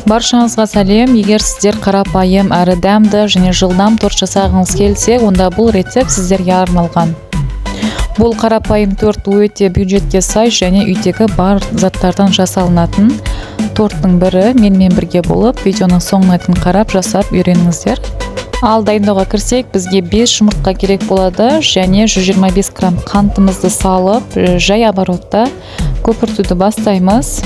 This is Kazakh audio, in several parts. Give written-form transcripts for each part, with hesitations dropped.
Баршаңызға сәлем. Егер сіздер қарапайым әрі дәмді және жылдам торт жасағыңыз келсе, онда бұл рецепт сіздерге арналған. Бұл қарапайым торт өте бюджетке сай және үйдегі бар заттардан жасалынатын торттың бірі. Менімен бірге болып, видеоның соңына дейін қарап жасап үйреніңіздер. Ал дайындауға кірсек, бізге 5 жұмыртқа керек болады және 125 грамм қантымызды салып, жай оборотта көпіртуді бастаймыз.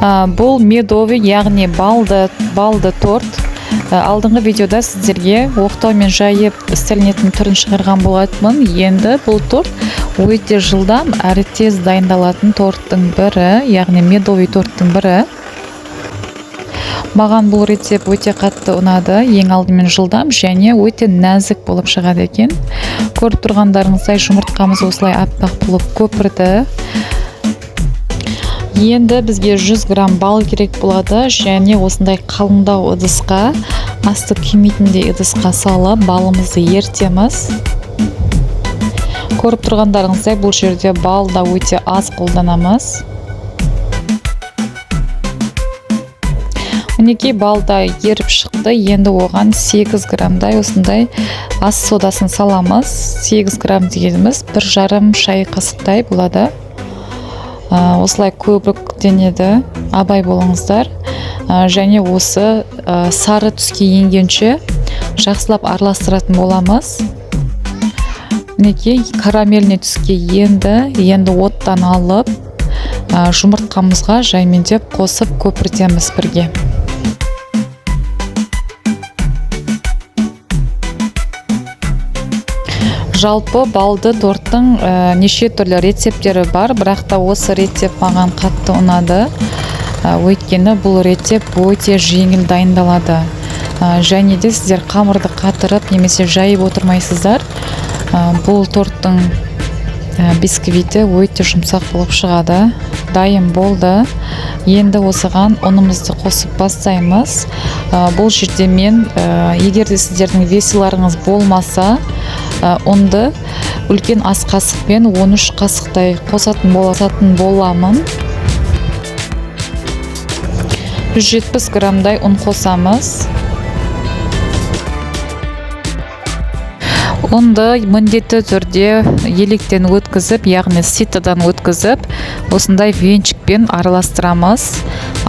Бұл медовый, яғни балды торт. Алдыңғы видеода сіздерге оқтаумен жайып істелінетін түрін шығарған болатынмын. Енді бұл торт өте жылдам әрі тез дайындалатын торттың бірі, яғни медовый торттың бірі. Маған бұл рецепт өте қатты ұнады. Ең алдымен жылдам және өте нәзік болып шығады екен. Көріп тұрғандарыңыздай, жұмыртқамыз осылай аппақ болып көпірді. Енді бізге 100 грамм бал керек болады және осындай қалыңдау ыдысқа, асты күймейтіндей ыдысқа салып балымызды ерітеміз. Көріп тұрғандарыңыздай, бұл жерде бал да өте аз қолданамыз. Мінекей, бал да еріп шықты. Енді оған 8 граммдай осындай ас содасын саламыз. 8 грамм дегеніміз 1,5 шай қасықтай болады. Осылай көбіктенеді, абай болыңыздар. Және осы сары түске енгенше жақсылап араластыратын боламыз. Мінекей, карамельный түске енді. Енді оттан алып, жұмыртқамызға жаймендеп қосып көпіртеміз бірге. Жалпы балды торттың неше түрлі рецепттері бар, бірақ та осы рецепт маған қатты ұнады. Өйткені бұл рецепт өте жеңіл дайындалады. Және де сіздер қамырды қатырып немесе жайып отырмайсыздар. Бұл торттың бисквиті өте жұмсақ болып шығады. Дайын болды. Енді осыған ұнымызды қосып бастаймыз. Бұл жерде мен, егер де сіздердің весіларыңыз болмаса, ұнды үлкен ас қасықпен 13 қасықтай қосатын боламын. 170 граммдай ұн қосамыз. Ұнды міндетті түрде електен өткізіп, яғни ситодан өткізіп, осындай венчикпен араластырамыз.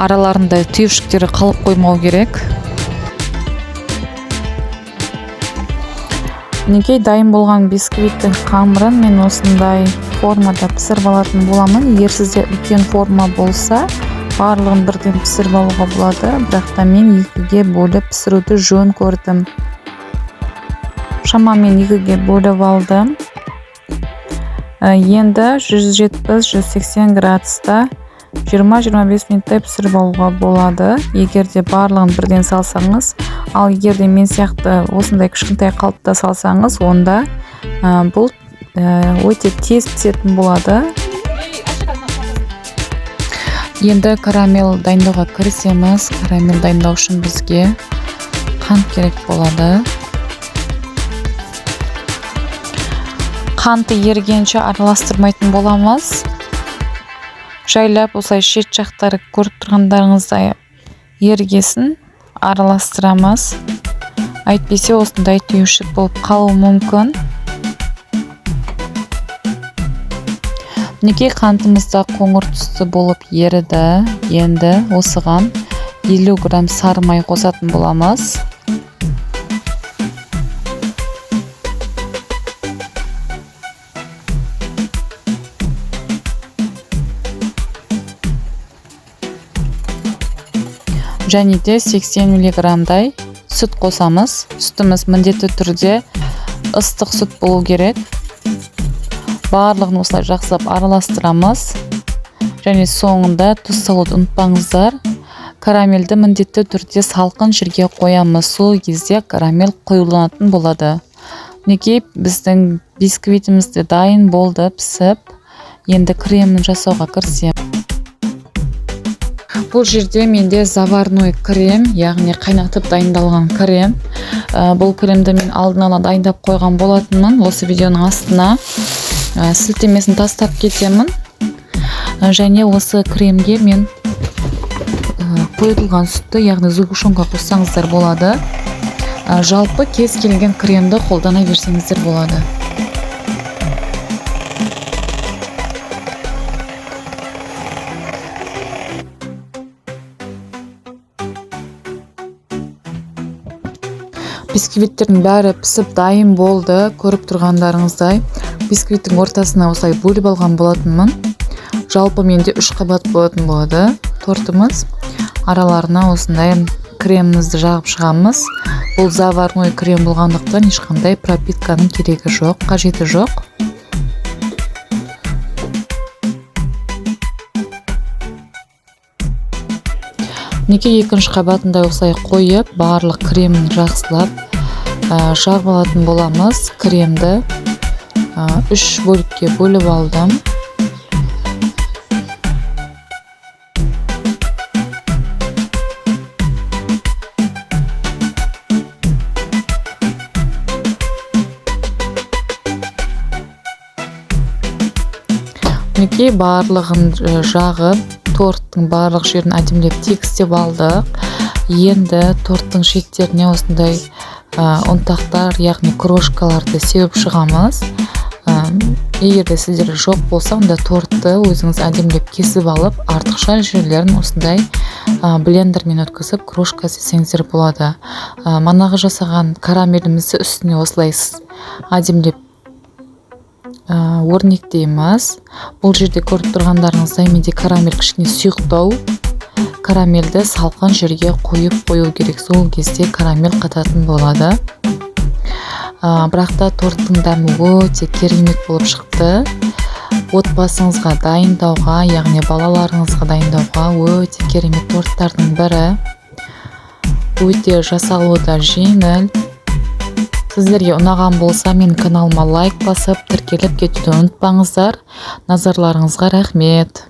Араларында түйіршіктері қалып қоймау керек. Мінекей, дайын болған бисквиттің қамырын мен осындай формада пісіріп алатын боламын. Егер сізде үлкен форма болса, барлығын бірден пісіріп алуға болады, бірақ та мен екіге бөліп пісіруді жөн көрдім. Шамамен екіге бөліп алдым. Енді 170-180 градуста 20-25 минуттай пісіріп алуға болады. Егер де барлығын бірден салсаңыз, ал егер де мен сияқты осындай кішкентай қалыпта салсаңыз, онда бұл өте тез пісетін болады. Енді карамель дайындауға кірісеміз. Карамель дайындау үшін бізге қант керек болады. Қанты ергенше араластырмайтын боламыз. Жайлап осылай шет жақтары көріп тұрғандарыңыздай ергесін араластырамыз. Әйтпесе осындай түйіршік болып қалуы мүмкін. Мінекей, қантымыз да қоңыр түсті болып еріді. Енді осыған 50 грамм сары май қосатын боламыз. Және де 80 миллиграммдай сүт қосамыз. Сүтіміз міндетті түрде ыстық сүт болу керек. Барлығын осылай жақсылап араластырамыз. Және соңында тұз салуды ұмытпаңыздар. Карамельді міндетті түрде салқын жерге қоямыз. Сол кезде карамель қоюланатын болады. Мінекей, біздің бисквитіміз де дайын болды пісіп. Енді кремін жасауға кірісеміз. Бұл жерде менде заварной крем, яғни қайнатып дайындалған крем. Бұл кремді мен алдын ала дайындап қойған болатынмын. Осы видеоның астына сілтемесін тастап кетемін. Және осы кремге мен Қойытылған сүтті, яғни сгущенка қоссаңыздар болады. Жалпы кез келген кремді қолдана берсеңіздер болады. Бисквиттердің бәрі пісіп дайын болды, көріп тұрғандарыңыздай. Бисквиттің ортасына осылай бөліп алған болатынмын. Жалпы менде 3 қабат болатын болады тортымыз. Араларына осындай кремімізді жағып шығамыз. Бұл заварной крем болғандықтан ешқандай пропитканың керегі жоқ, қажеті жоқ. Мінекей екінші қабатында осылай қойып, барлық кремін жақсылап жағып алатын боламыз. Кремді 3 бөлікке бөліп алдым. Мінекей барлығын жағып, торттың барлық жерін әдемілеп тегістеп алдық. Енді торттың шеттеріне осындай ұнтақтар, яғни крошкаларды сеуіп шығамыз. Егер де сіздерде жоқ болса, онда тортты өзіңіз әдемілеп кесіп алып, артықша жерлерін осындай блендермен өткізіп крошка істесеңіздер болады. Манағы жасаған карамелімізді үстіне осылай әдемілеп өрнектейміз. Бұл жерде көріп тұрғандарыңыздай менде карамель кішкене сұйықтау. Карамельді салқын жерге қойып қою керек, сол кезде карамель қататын болады. Бірақ та торттың дәмі өте керемет болып шықты. Отбасыңызға дайындауға, яғни балаларыңызға дайындауға өте керемет торттардың бірі. Өте жасалуы да жеңіл. Сіздерге ұнаған болса, менің каналыма лайк басып, тіркеліп кетуді ұмытпаңыздар. Назарларыңызға рахмет.